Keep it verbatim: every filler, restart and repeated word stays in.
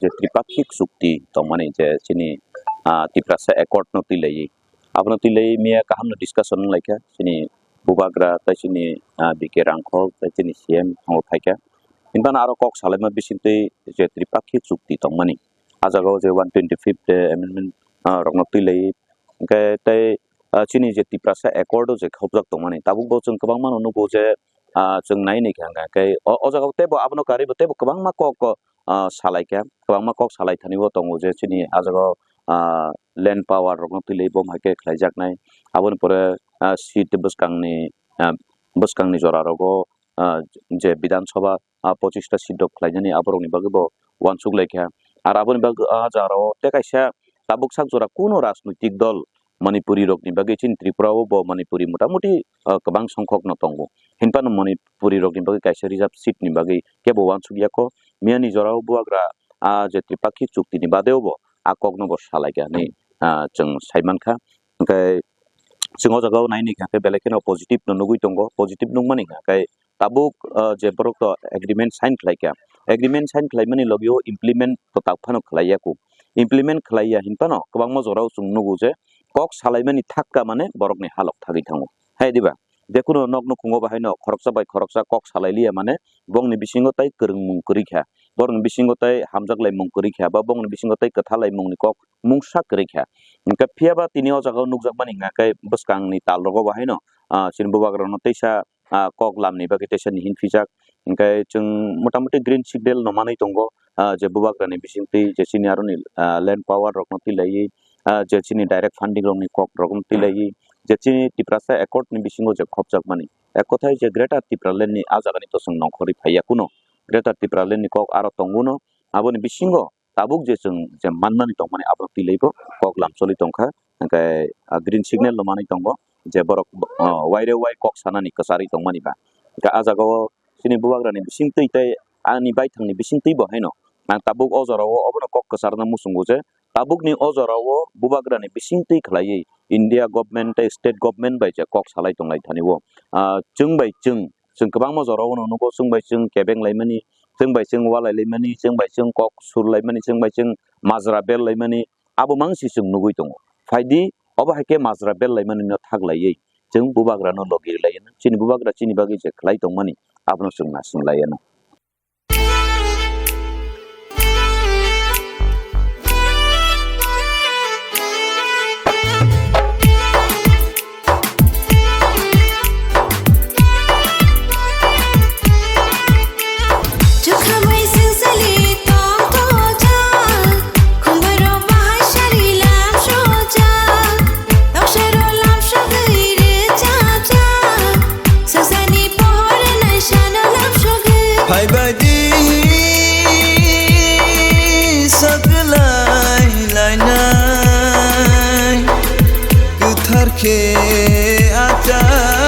je tripakhik chukti tongmani je chini, ah, Tiprasa Accord no twi laiwi. Abono twi laiwi miya kaham no discussion wng laikha chini bubagra tei chini, ah, B K Rangkhol tei chini C M thango phaikha. Hinphano aro kok salaima bisingtwi je tripakhik chukti tongmani. Ah jagao je one twenty-fifth amendment, ah, rokno twi laiwi. Hwnkhe tei, ah, chini je Tiprasa Accord o je khopjak tongmani, tabuk bo chwng kwbangma no nugo je, ah, chwng nai nai kha hwnkha khe o, o jagao teibo abono karwi bo teibo kwbangma kok, ah, salaikha, kwbangma kok salai thani bo tongo je chini ah jagao, ah, land power rokno twi laiwi bo hai khe khlaijaknai. Aboni pore, ah, seat bwskangni, ah, bwskangni jora rogo, ah, je Bidhan Sabha, ah, pochista seat rok khlainani aborokni bagwi bo uansuk laikha. Ar aboni bagwi ah jagao tei kaisa tabuk sak jora kuno rajnoitik dol Manipuri rokni bagwi chini Tripura o bo Manipuri motamuti, ah, kwbang songkhok no tongo. Hinphano Manipuri rokni bagwi kaisa reserve seat ni bagwi kebo uansuk yakho. Miyani jorao bubagra ah je tripakhik chukti ni badeo bo ah kok no bo salaikha hinwi, ah, chwng sai mankha. Hwnkhe chwng o jagao nai nai kha khe belai kheno positive no nugwi tongo. Positive nukmani hwnkha khe tabuk, ah, je borok to agreement sign khlai kha, agreement sign khlaimani logio implement to tak phano khlai ya ku. Implement khlai ya hinphano kwbangma jorao chwng nugo je kok salaimani thakka mane borokni halok thagwi thango. Hai diba? Jekunu nok nukhungo bahaino khoroksa bai khoroksa kok salai liya mane bongni bisingo tai kwrwngmung kwrwi kha, borokni bisingo tai hamjak laimung kwrwi kha, ba bongni bisingo tai kwtha laimungni kok mungsa kwrwi kha. Hwnkhe phiyaba tini o jagao nukjakmani hwnkha khe bwskangni talrogo bahaino, ah, chini bubagrano teisa, ah, kok lamni bagwi teisa nihin phijak. Hwnkhe chwng motamuti green signal no manwi tongo, ah, je bubagrani bisingtwi je chini aroni, ah, land power rokno twi laiwi, ah, je chini direct funding rokni kok rokno twi laiwi, je chini Tiprasa Accord ni bisingo je khopjakmani. Ek kothai je Greater Tipraland ni ah jagani to chwng nongkhorwi phaiya kuno. Greater Tipraland ni kok aro tongo no. Aboni bisingo tabuk je chwng je mannani tongmani abono twi laibo kok lamcholi tongkha, hwnkhe, ah, green signal no manwi tongo je borok, ah, waire wai kok sanani kwcharwi tongmani ba. Hwnkhe ah jagao chini bubagrani bisingtwi tei ani baithangni bisingtwi bo haino ang tabuk o jorao obono kok kwcharna muchungo je tabukni o jorao bubagrani bisingtwi khlaiwi India government tei state government bai je kok salai tonglai thani o, ah, chwng bai chwng Chwng kwbangma jorao no nugo, chwng bai chwng kebeng laimani, chwng bai chwng walai laimani, chwng bai chwng kok sur laimani, chwng bai chwng majra bel laimani, abo mangsi chwng nugwi tongo. Phaidi, obo hai khe majra bel laimani no thak laiwi chwng bubagra no logi rwlai anw. Chini bubagra chini bagwi je khlai tongmani, abono chwng nasing lai anw. Swngcharni pohor naisano lamsogwi. Phaibai di saklai lainai, kwthar khe achai.